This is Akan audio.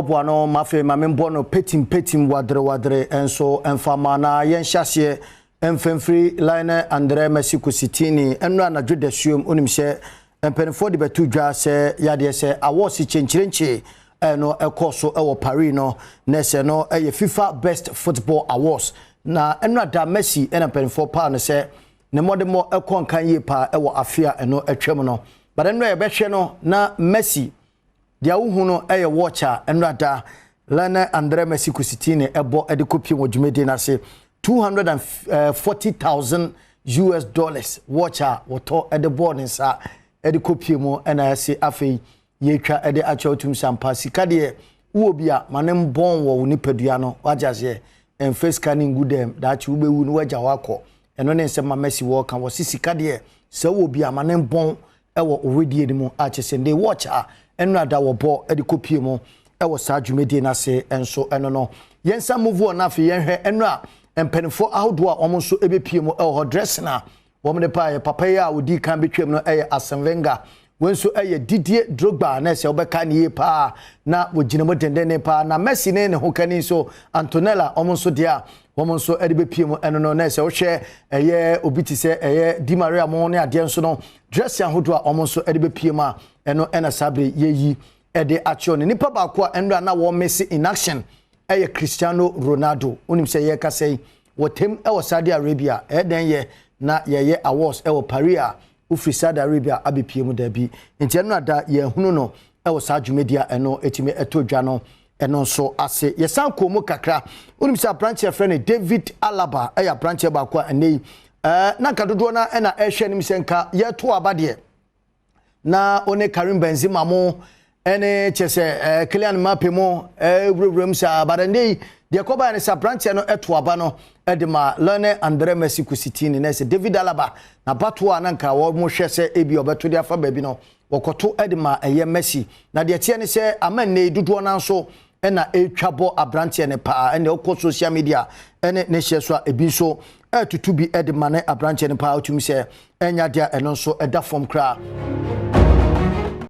Ɔboa no ma afei ma membɔ no petim petim wadere wadere nso mfa ma na yɛnhyɛ aseɛ mfa mfiri Lionel André Messi Kusitini nnora anadwo dasuom. Wonim sɛ mpanimfoɔ de bɛto dwa sɛ yadeɛ sɛ awɔɔse kyenkyerenkye ɛno ɛkɔɔ so ɛwɔ Paris no na sɛ no ɛyɛ FIFA Best Football Awards, na nnora da Messi ɛna mpanimfoɔ paa no sɛ ne mmɔdemmɔ ɛkɔ nkan yie paa ɛwɔ afe a ɛno atwam no. But nnora yɛbɛhwɛ no na Messi deɛ wohu no ɛyɛ watch a nnora da Lionel André Messi Kusitini ɛbɔ ɛde kɔpie wɔ dwumadie no ase, US$240,000 watch a wɔtɔ ɛde bɔɔ ne nsa ɛde kɔpie mu. Ɛna ɛsɛ afei yɛtwa ɛde akyerɛ otum sampa sika deɛ wowɔ bi a ma ne mbɔn wɔ wo nipadua no, wagye aseɛ, ɛmfa sika ne ngu dɛm daakye wobɛwu no wagya hɔ akɔ. Ɛno ne nsɛm ma Messi wɔɔka wɔ se sika deɛ sɛ wowɔ bi a ma ne mbɔn ɛwɔ oredie no mu akyɛ sɛ nde watch a ɛno ada wɔbɔ ɛde kɔpie mu ɛwɔ saa dwumadie no ase nso. Ɛno no yɛnsa move on. Afei yɛnhwɛ ɛno a mpanimfoɔ ahodoɔ a wɔn nso ɛbɛpie mu ɛwɔ hɔ, dressing a wɔn de pa yɛ papa yi a odi kan bɛtwam no ɛyɛ Arsene Wenger. Wɔn nso ɛyɛ Didier Drogba na ɛsɛ wɔbɛka ne yie paa na wɔgyina mu dendenden paa, na Messi ne ne ho kani nso Antonella, wɔn nso deɛ a wɔn nso ɛde bɛpie mu ɛno no. Na ɛsɛ wɔhwɛ ɛyɛ obi te sɛ ɛyɛ Di Maria mo ne adeɛ nso no, dressing ahodoɔ a wɔn nso ɛde bɛpie mu a ɛno ɛna saa bere yɛyi ɛde akyerɛw no. Nipa baako a ɛnura na wɔn miss in action ɛyɛ Cristiano Ronaldo. Wonim sɛ yɛrekasa yi wɔtɛm ɛwɔ Saudi Arabia. Ɛyɛ dɛn yɛ na yɛyɛ awards ɛwɔ Paris a wofiri Saudi Arabia abɛpie mu? Daabi. Nti ɛno ada yɛhunu no ɛwɔ saa dwumadi a ɛno ɛtumi ɛtɔ dwa no ɛno nso ase. Yɛsan kɔn mu kakra, wonim sɛ aberanteɛ frɛ no David Alaba ɛyɛ aberanteɛ baako a ɛnɛ yi na nka dodoɔ no ɛna ɛhwɛ anim sɛ nka yɛto aba deɛ na one Karim Benzema mo ɛne kyɛ sɛ Kylian Mbappe mo ɛwurawura mu saa. But ɛnɛ yi deɛ kɔbaa ne sɛ aberanteɛ no ɛto aba no ɛde ma Lionel Andre Messi Kusitini, na ɛsɛ David Alaba na batoɔ a na nka wɔn hwɛ sɛ ebi ɔbɛto de afa baabi no, wɔkɔto ɛde ma ɛyɛ Messi. Na deɛ teɛ ne sɛ ama nnɛ yi dodoɔ no nso ɛna ɛretwa bɔ aberanteɛ no paa. Ɛna ɔkɔ social media ɛne ne hyɛ so a ebi nso ɛretutu bi ɛde ma ne aberanteɛ no paa. Otumi sɛ ɛnya deɛ ɛno nso ɛda fam koraa.